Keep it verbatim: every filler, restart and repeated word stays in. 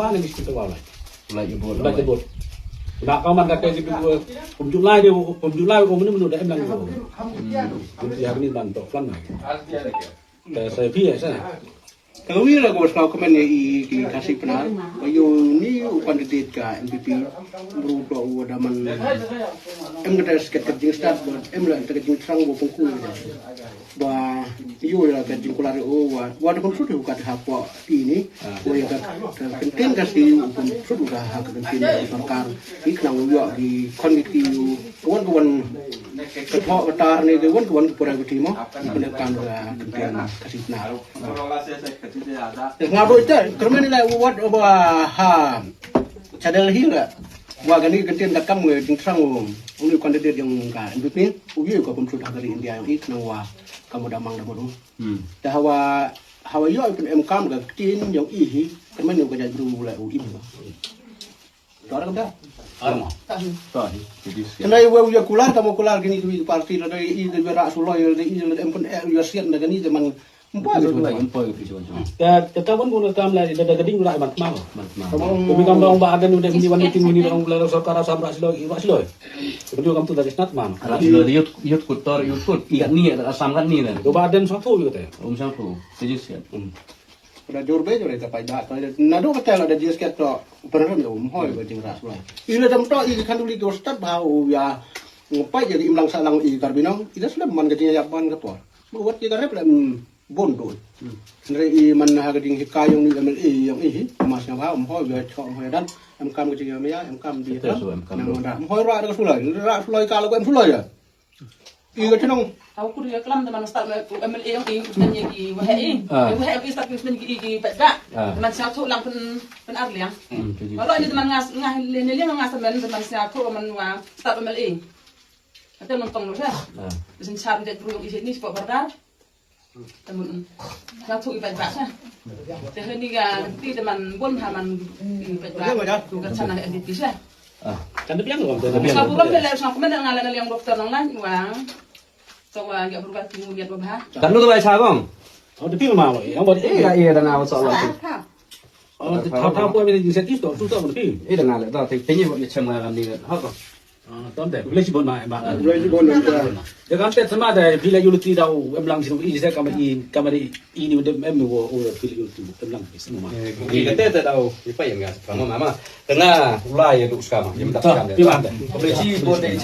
wa na ki skim te wa lai. Lai ki bot. Lai ki bot. Na ka man ka ke ki du, pum July de, pum July o menu menu da em lang ko. Hmm. Pum ya ni man to plan na. Te sa phi sa. Ka wi la ko sa comment ya i ki Khasi Pnar. Ba yow ni u candidate ka N P P. Bru to u da man. Em ka da sket ka jingstad ba em la ka jingtrang wa pungku. Ba yow ya ka jingkular o wa, wa da pun sut u ka ha pwa ini. Wa ya ka, ka kyntin ka si u pun sut u ka ha ka kyntin ka sorkar. I khnang u yoh ki khon ki u, ka wan ka wan ka thoh ka tar ni, ka wan ka wan ka pura ka ti mo. I pun ka ka kyntin ka si na. Nga do ita, kyrmen la wat ba ha. Chadel hi la. Wa kani kyntin da kam ngi jingtrang u. Uni candidate yang ka N P P. U yoh ka pun sut ha ka ri India yang i khnang wa. Ka mo da mang da mo du. Hmm. Te hawa, hawa yoh i pun em kam ka ktien yong i hi, ka man yong ka jaitbru la u im. Tor ka da. Armo. Tor hi. Jadi siap. Kena i we u ya kular, ka mo kular kini ki parti la da i da ra suloi da i da em pun e u ya siat da kani te man. Empoy ka tu. Empoy ka tu. Ka, ka, ka wan ko na kam la da, da ka ding ra man ma. Man ma. Ko mi kam dong ba adan u da ni wan meeting ni dong la sorkar Assam ra suloi, ra suloi. Ka tu kam tu da snat man. Ra suloi youth, youth kut tor, youth kut. Iya ni da Assam kan ni da. Ko ba adan sa tu yu te. Um sa tu. Jadi siap. Hmm. Da jur be jur ta paidbah. Nadooh katte la da jingsket toh u pynrem ya u, ym hoi ba jingrah suloi. I la dam toh i khanduli ki wa stad bha u ya, ngpai ya ki imlang sahlang i Karbi Anglong. I da slem man ka jingyap man ka por. Ba wat ki ka rep lem bun du. Hynrei i man ha ka jinghikai yong i MLA yong i hi, mas nga bha, ym hoi ba chong, ym hoi dan. Em kam ka jingmaya, em kam di kam. Ym hoi rah da ka suloi, rah suloi ka la ko em suloi ya. I ka chnong. Tau kur ya klam da man stad MLA yong i, u snem ya ki waheh i. Waheh i stad ki snem ki, ki paidbah. Da man siaw thoh lang pyn, pyn ar liang. Wala ni da man ngas, nga le ne liang nga samen da man siaw thoh man wa stad MLA. Ate man tong lo sa. Sin char de bru yong i ni sport bardar. Tamun. Siaw thoh i paidbah sa. Te ni ga ti da man bon ha man i paidbah. Ka chana NDP sa. Kan da biang lo, kan da biang. Sa burom le sa, kmen nga la na liang doktor nang lan wa. To wa ya burom ki ngun yat wa bha. Kan lu to bai sa bang. Oh, da biang ma lo. Yang bot. Eh, ka iya da nga wa sa lo. Oh, ta ta po mi ni sa ti to, tu to da biang. Eh, da nga le to, te ni bot ni chama kan ni. Ha ko. Ah, tom de. Boleh sibon ma, ma. Boleh sibon ma. Ya kan te sama de, bila yuluti dau, em lang sinu, i sa kamari, kamari, ini udah em wo, wo, bila yuluti, em lang sinu ma. Kita te dau, ipa yang ya, sama mama. Tengah, ulai ya duk skama. Ya minta skama. Boleh sibon de.